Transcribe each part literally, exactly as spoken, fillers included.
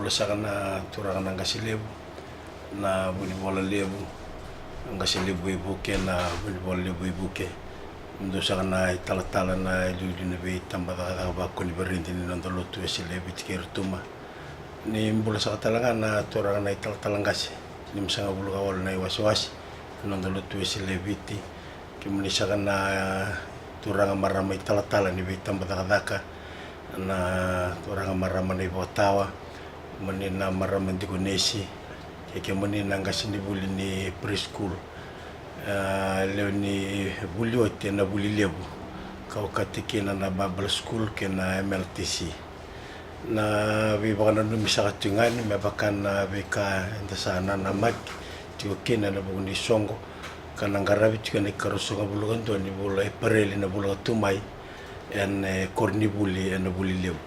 Saka na turaga na qase levu, na vunivola levu, na qase levu veivuke, na vunivola levu veivuke. Dua saka na italatala na iliuliu na veitabacakacaka vakoniferedi ni noda lotu Wesele e Viti kei Rotuma. Ni bula saka tale ga na turaga na italatala qase, ni masagavulu ka walu na iwasewase na noda lotu Wesele e Viti. Kemuni saka na turaga marama italatala ni veitabacakacaka, na turaga marama na ivakatawa, kemuni na marama dikonesi, kei kemuni na qasenivuli ni preschool, a, lewe ni vuli oti ena vuli levu, ka okati kina na Bible School kei na M L T C. Na veivakananumi saka tiko ga ni me vaka na veika eda sa nanamaki tiko kina ena vuku ni soqo, ka na qaravi tiko ena ikaruasagavulu ka dua ni vula Epereli na vula ka tu mai, ena, e, koronivuli ena vuli levu.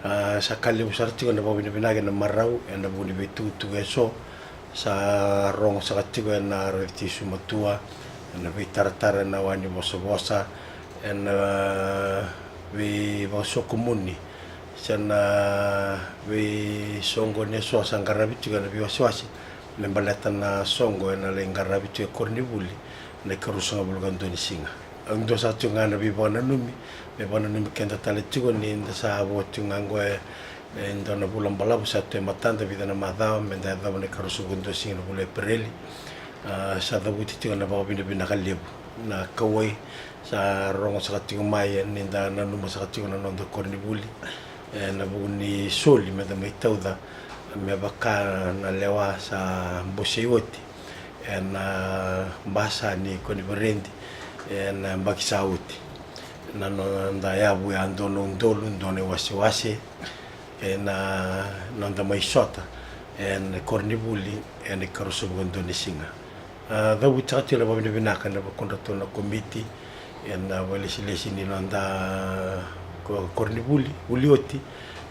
A, sa ka levu sara tiko na vakavinavinaka ena marau ena vuku ni veitukutuku eso sa rogo saka tiko ena raici Jisu Matua, ena veitaratara ena wa ni vosavosa, ena veivakasokumuni, se na veisoqoni eso sa qaravi tiko ena veiwasewase me baleta na soqo ena lai qaravi tiko e koronivuli na ikaruasagavulu ka dua ni siga. Au dua saka tiko ga na veivakananumi, me vakananumi keda tale tiko ni da sa vo tiko ga oqo e, e dua na vula balavu sa tu e matada, vica na macawa me da yacova na ikaruasagavulu ka dua siga na vula Epereli. A, sa cavuti tiko na vakavinavinaka levu. Na kauwai sa rogo saka tiko mai, e, ni da nanuma saka tiko na noda koronivuli, e, ena vuku ni soli me da mai tauca me vaka na lewa sa bosei oti ena basa ni koniferedi ena yabaki sa oti. Na noda yavu ya dua na udolu, dua na iwasewase, ena noda mai sota ena koronivuli ena ikaruasagavulu ka dua ni siga. A, cavuti saka tiko na vakavinavinaka ena vukudratou na komiti ena vakailesilesi ni noda ko-, koronivuli, vuli oti,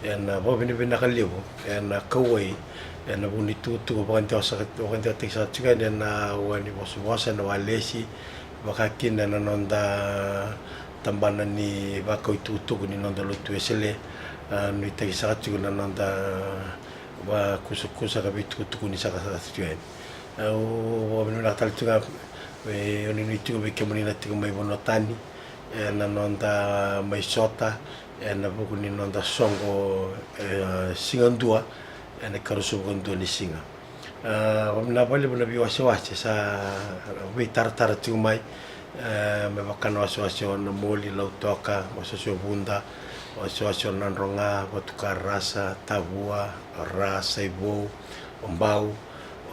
ena vakavinavinaka levu ena kauwai ena vuku ni tukutuku vakadewa saka, vakadewataki saka tiko yani ena wa ni vosavosa, ena walesi, vaka kina ena noda tabana ni vakau itukutuku ni noda lotu Wesele. A, nuitaki saka tiko na noda vakusakusa ka veitukutukuni saka, saka tiko yani. Au vakavinavinaka tale tiko ga, e, au nuinui tiko vei kemuni na tiko mai vanua tani, e, na noda mai sota ena vuku ni noda soqo, e, siga dua ena ikaruasagavulu ka dua ni siga. A, vakavinavinaka vakalevu na veiwasewase sa veitaratara tiko mai, e, me vaka na wasewase o Namoli, Lautoka, wasewase o Vuda, wasewase o Nadroga, Vatukarasa, Tavua, Ra, Saivou, o Bau,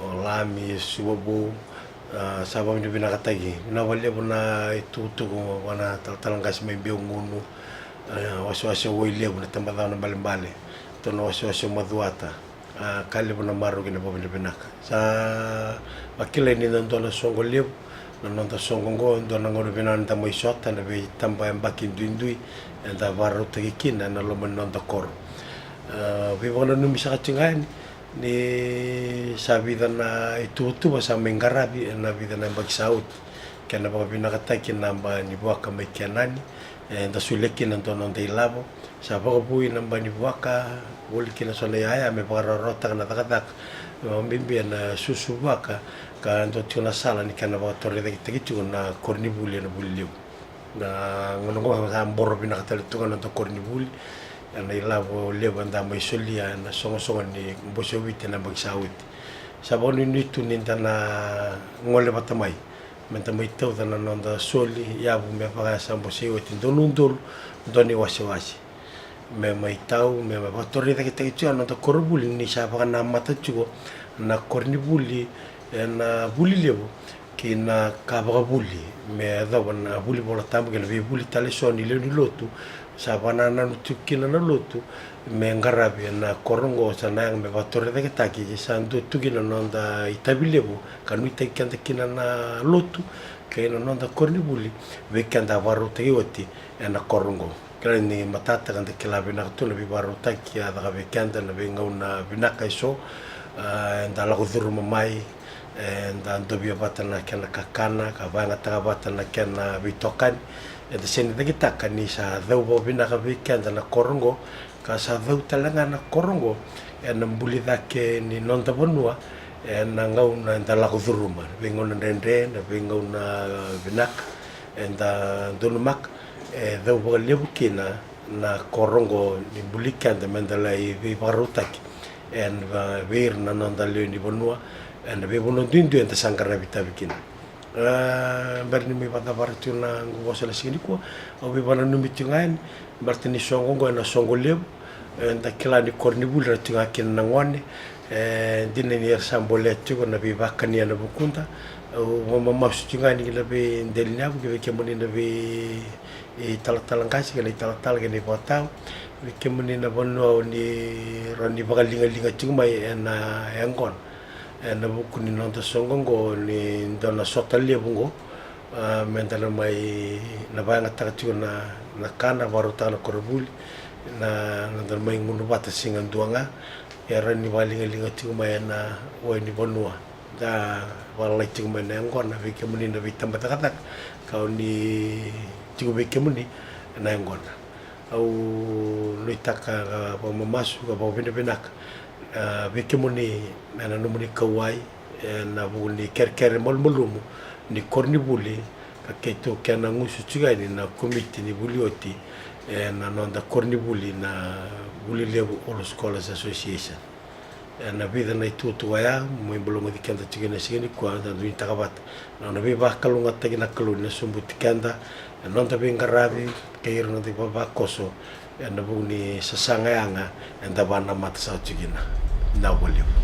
o Lami, Suvavou. A, sa vakavinavinakataki vinaka vakalevu na itukutuku vua na talatala qase mai Beugunu, a, wasewase o Wailevu, na tabacakacaka na balebale, tou na wasewase o Macuata. A, ka levu na marau kei na vakavinavinaka. Sa vakilai ni da dua na soqo levu na noda soqo oqo, dua na gauna vinaka ni da mai sota ena veitaba yabaki duidui eda vakarautaki kina ena loma ni noda koro. A, veivakananumi saka tiko ga yani ni sa vica na ituvatuva sa mai qaravi ena vica na yabaki sa oti. Kena vakavinakataki na yaba ni vuaka mai Kenani, eda solia kina dua na noda ilavo. Sa vakavoui na yaba ni vuaka, voli kina so na iyaya me vakarawarawataka na cakacaka, e, vakabibi ena susu vuaka, ka dua tiko na sala ni kena vakatorocaketaki tiko na koronivuli ena vuli levu. Na gauna oqo sa boro vinaka tale tu ga na noda koronivuli ena ilavo levu eda mai solia ena soqosoqo ni Bose o Viti ena yabaki sa oti. Sa vakanuinui tu ni da na gole vata mai me da mai tauca na noda soli yavu me vaka sa bosei oti, dua na udolu, dua na iwasewase. Me mai tau, me mai vakatorocaketaki tiko na noda koronivuli ni sa vakanamata tiko na koronivuli ena vuli levu ki na ka vakavuli me yacova na vuli Vola Tabu kei na veivuli tale eso ni lewe ni lotu. Sa vakanananu tiko kina na lotu me qaravi ena koro oqo, sa na yaga me vakatorocaketaki, sa dua tu kina na noda itavi levu ka nuitaki keda kina na lotu kei na noda koronivuli vei keda a vakarautaki oti ena koro oqo. Kila ni matata ka da kila vinaka tu na veivakarautaki a caka vei keda na veigauna vinaka eso, a, eda lako curuma mai, eda dovia vata na kena kakana ka vakayagataka vata na kena veitokani. Eda sega ni cakitaka ni sa cau vakavinaka vei keda na koro oqo, ka sa cau tale ga na koro oqo ena buli cake ni noda vanua ena gauna eda lako curuma, veigauna dredre, na veigauna vinaka eda donumaka. E cau vakalevu kina na koro oqo ni buli keda meda lai veivakarautaki ena vei ira na noda lewe ni vanua ena veivanua duidui eda sa qaravi itavi kina. E bera ni mai vakacavara tiko na noqu vosa ena siga nikua, au veivakananumi tiko ga yani baleta ni soqo oqo ena soqo levu. Eda kila ni koronivuli era tiko ga kina na gone. E dina ni era sa bolea tiko na veivakania ena vukuda. Au vakamamasu tiko ga yani ki na veidela ni yavu ki vei kemuni na veitalatala qase kei na italatala kei na ivakatawa, vei kemuni na vanua o ni rawa ni vakaligaliga tiko mai ena yaqona ena vuku ni noda soqo oqo ni dua na sota levu oqo. A, meda na mai na vakayagataka tiko na, na kana, vakarautaka na koronivuli, na noda na mai gunu vata siga dua ga. E rawa ni vakaligaliga tiko mai ena wai ni vanua. Da vakalai tiko mai na yaqona vei kemuni na veitabacakacaka ka o ni tiko vei kemuni ena yaqona. Au nuitaka ka vakamamasu ka vakavinavinaka, a, vei kemuni ena nomuni kauwai ena vuku ni kerekere malumalumu ni koronivuli, ka keitou kena gusu tiko yani na komiti ni vuli oti ena noda koronivuli na Vuli Levu Old Scholars Association. Ena vica na itukutuku oya mo ibologoci keda tiko ena siga nikua, da nuitaka vata na nona veivakalougatataki na Kalou ni na sobuti keda ena noda veiqaravi kei ira na noda ivavakoso ena vuku ni sasaga yaga eda vakanamata saka tiko kina. Vinaka vakalevu.